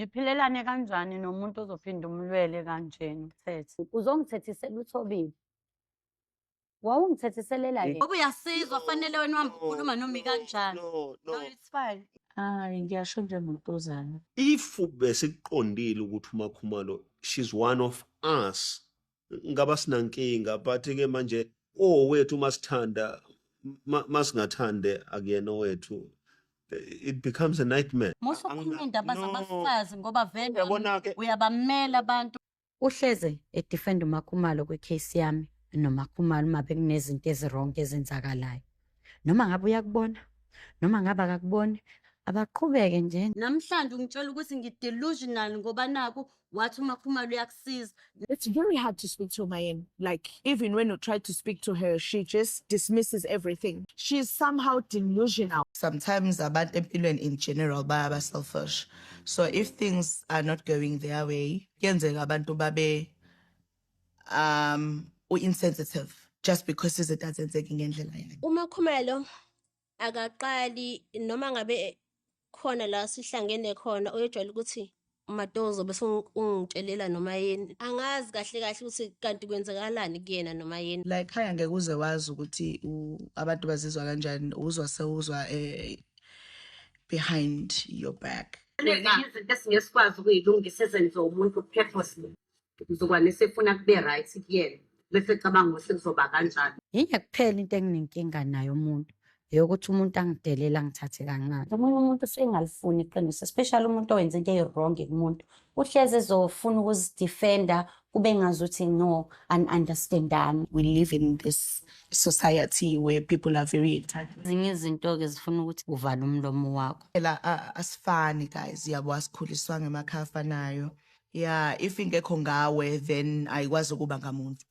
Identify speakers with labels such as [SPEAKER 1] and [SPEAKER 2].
[SPEAKER 1] Niphilelane kanjani nomuntu ozophinda umlwele kanjena uthethe?
[SPEAKER 2] Uzongithethisela uThobile. Wawungithethiselela yena.
[SPEAKER 1] Ngoba uyasizwa fanele wena uhambe ukhuluma noma ikanjani.
[SPEAKER 3] No, no.
[SPEAKER 1] No, it's fine.
[SPEAKER 4] Hayi, ngiyasho njengontozana.
[SPEAKER 3] If besiqondile ukuthi uMakhumalo, she's one of us, ngaba sinankinga, but ke manje owethu masithanda, masingathande akuyena owethu, it becomes a nightmare.
[SPEAKER 1] Musa ukukhuluma iy'ndaba
[SPEAKER 3] No.
[SPEAKER 1] zabafazi ngoba vele
[SPEAKER 3] Uyabona ke
[SPEAKER 1] uyabamela abantu.
[SPEAKER 2] Uhleze edefend uMakhumalo kwi-case yami noMakhumalo uma bekunezinto ezi-wrong ezenzakalayo. Noma ngabe uyakubona, noma ngabe akakuboni, abaqhubeke nje.
[SPEAKER 1] Namhlanje ungitshela ukuthi ngi-delusional ngoba naku wathi uMakhumalo uyakusiza.
[SPEAKER 5] It's very hard to speak to Mayeni. Like, even when you try to speak to her, she just dismisses everything. She's somehow delusional.
[SPEAKER 6] Sometimes abantu empilweni in general bayaba selfish, so if things are not going their way, kuyenzeka abantu babe u-insensitive just because izinto azenzeki ngendlela yakhe.
[SPEAKER 7] UMakhumalo akaqali noma ngabe khona la sihlangene khona uyojwayela ukuthi uMatozo bese ungitshelela noma yini. Angazi kahle kahle ukuthi kanti kwenzakalani kuyena noma yini.
[SPEAKER 6] La ekhaya ngeke uze wazi ukuthi abantu bazizwa kanjani, uzwa sewuzwa behind your back.
[SPEAKER 2] Kunezinye izinto esingeke sikwazi ukuyilungisa ezenziwa umuntu purposely. Mzukwane sefuna kube right kuyena bese ecabanga ukuthi kuzoba kanjani. Yinye kuphela into enginenkinga nayo umuntu, eyokuthi umuntu angidelele, angithathe kancane. Omunye umuntu usengalifuni iqiniso, especially umuntu owenza into eyi-wrong kumuntu. Uhlezi ezofuna ukuzidefenda kube ngazuthi no, ani-understandani.
[SPEAKER 5] We live in this society where people are very entitled.
[SPEAKER 2] Ezinye izinto-ke zifuna ukuthi uvale umlomo wakho.
[SPEAKER 6] Phela asifani guys, yabo, asikhuliswanga emakhaya afanayo. Yeah, if ingekho ngawe then ayikwazi ukuba ngamuntu.